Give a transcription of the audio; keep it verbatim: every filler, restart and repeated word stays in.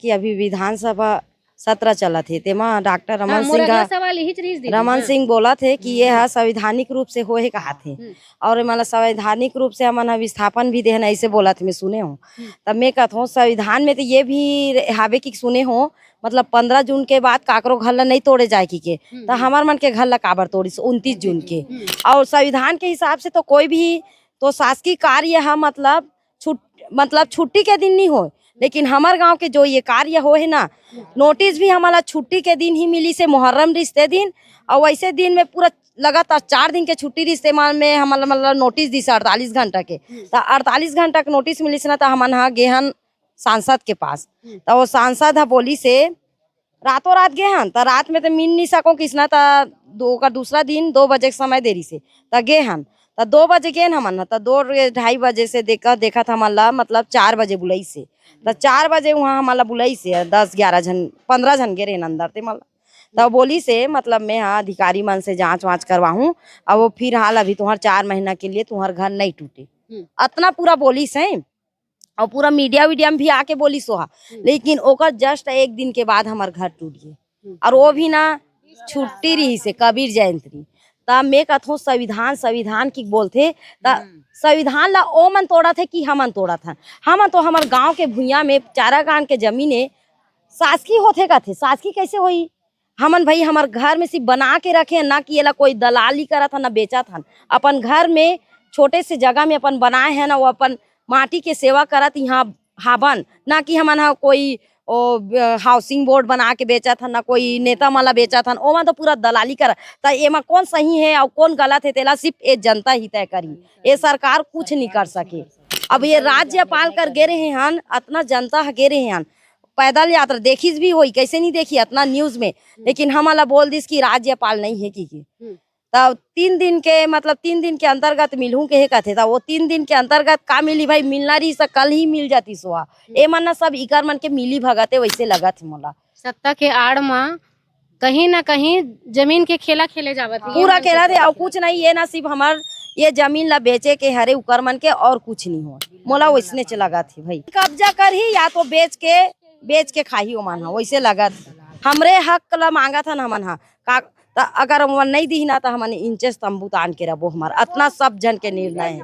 कि अभी विधानसभा सत्र चलत हे, तेमा डॉक्टर रमन हाँ, मोर सिंह अगला ह-, सवाल यही चीज दीदी, रमन हाँ। सिंह बोलत हे कि हम्म। ये ह संवैधानिक रूप से होए हे कहाथे। हम्म। और एमन ला संवैधानिक रूप से हमन ह विस्थापन भी देहन, ऐसे बोलत हे, मैं सुने हों। हम्म। तब मैं कहत हों, संविधान में तो ये भी हावे कि सुने हों, मतलब पंद्रह जून के बाद काकरो घर ला नहीं तोड़े जाए कि के, हम्म, त हम्म। हमर मन के घर ला काबर तोड़िस उनतीस जून के? हम्म। और संविधान के हिसाब से तो कोई भी तो शासकीय कार्य ह, मतलब छुट-, मतलब छुट्टी के दिन नहीं होए, लेकिन हमर गांव के जो ये कार्य होए हे ना, नोटिस भी हमला छुट्टी के दिन ही मिलिस हे, मुहर्रम रिहिस ते दिन, और वैसे दिन में पूरा लगातार चार दिन के छुट्टी रिहिस ते मन में हमला, मतलब नोटिस दिस अड़तालीस घंटा के। हम्म। त अड़तालीस घंटा के नोटिस मिलिस ना, त हमन ह गेहन सांसद के पास। हम्म। त वो सांसद ह बोलिस हे, रातों रात गे हन, त रात में त मिल नहीं सकों किसना, त दो, ओकर दूसरा दिन दो बजे के समय दे रहिस हे, त गे हन, त दो बजे गेन हमन ह, त दो रे ढाई बजे से देखत, देखत हमन ला, मतलब, चार बजे बुलाइस हे, त चार बजे उहाँ हमन ला बुलाइस हे, दस ग्यारह झन, पंद्रह झन गे रहेन अंदर ते मन ला, त बोलिस हे, मतलब, मैं ह अधिकारी मन से जांच वांच करवाहूँ, अब वो फिलहाल अभी तुम्हार चार महीना के लिए तुम्हार घर नहीं टूटे। हम्म। अतना पूरा बोलिस हे। और पूरा मीडिया वीडिया में भी आके बोलिस ओहा, हम्म। लेकिन ओकर just एक दिन के बाद हमर घर टूट गे। हम्म। और वो भी ना छुट्टी रहिस हे, कबीर जयंती। त मैं कहत हों, संविधान, संविधान की बोलथे, त हम्म। संविधान ला ओ मन तोड़त हे कि हमन तोड़त हन? हमन तो हमर गांव के भुइयां में चारा गान के जमीन हे, शासकीय होथे कथे, शासकीय कैसे होई? हमन भाई हमर घर में सिर्फ बना के रखे हन, ना कि एला कोई दलाली करत हन, ना बेचत हन। अपन घर में छोटे से जगह में अपन बनाए हन, वो अपन माटी के सेवा करत यहाँ हाबन, ना कि हमन ह कोई ओ, ब-, हाउसिंग बोर्ड बना के बेचत हन, ना कोई नेता मन ला बेचत हन, ओमन तो पूरा दलाली करत। त एमा कौन सही हे और कौन गलत हे, तेला सिर्फ ए जनता ही तय करही। ए सरकार कुछ नहीं कर सके। अब ये राज्यपाल कर गे रहे हन, अतना जनता ह गे रहे हन, पैदल यात्रा देखिस भी होई, कैसे नहीं देखी अतना न्यूज में, लेकिन हमन ला बोल दिस कि राज्यपाल नहीं हे कि, कि। हम्म। त तीन दिन के, मतलब, तीन दिन के अंतर्गत मिलहूं के हे कथे, त वो तीन दिन के अंतर्गत का मिली भाई, मिलना रहिस त कल ही मिल जातिस ओहा। हम्म। ए मन ना सब इकर मन के मिली भगत हे, वैसे लगत हे मोला। सत्ता के आड़ म कहीं ना कहीं जमीन के खेला खेले जावत हे। पूरा खेला थे, और कुछ नहीं, ये ना सिर्फ हमर ये जमीन ला बेचे के हरे उकर मन के, और कुछ नहीं हो। मोला वैसने च लगत हे भाई, कब्जा करही या तो बेच के, बेच के खाही ओमन ह, वैसे लगत हे। हमरे हक ला मांगत हन हमन ह, का, त अगर ओमन नहीं दिही ना, त हमन इंचेस तंबू तान के रहबो। हमर अतना सब जन के निर्णय हे।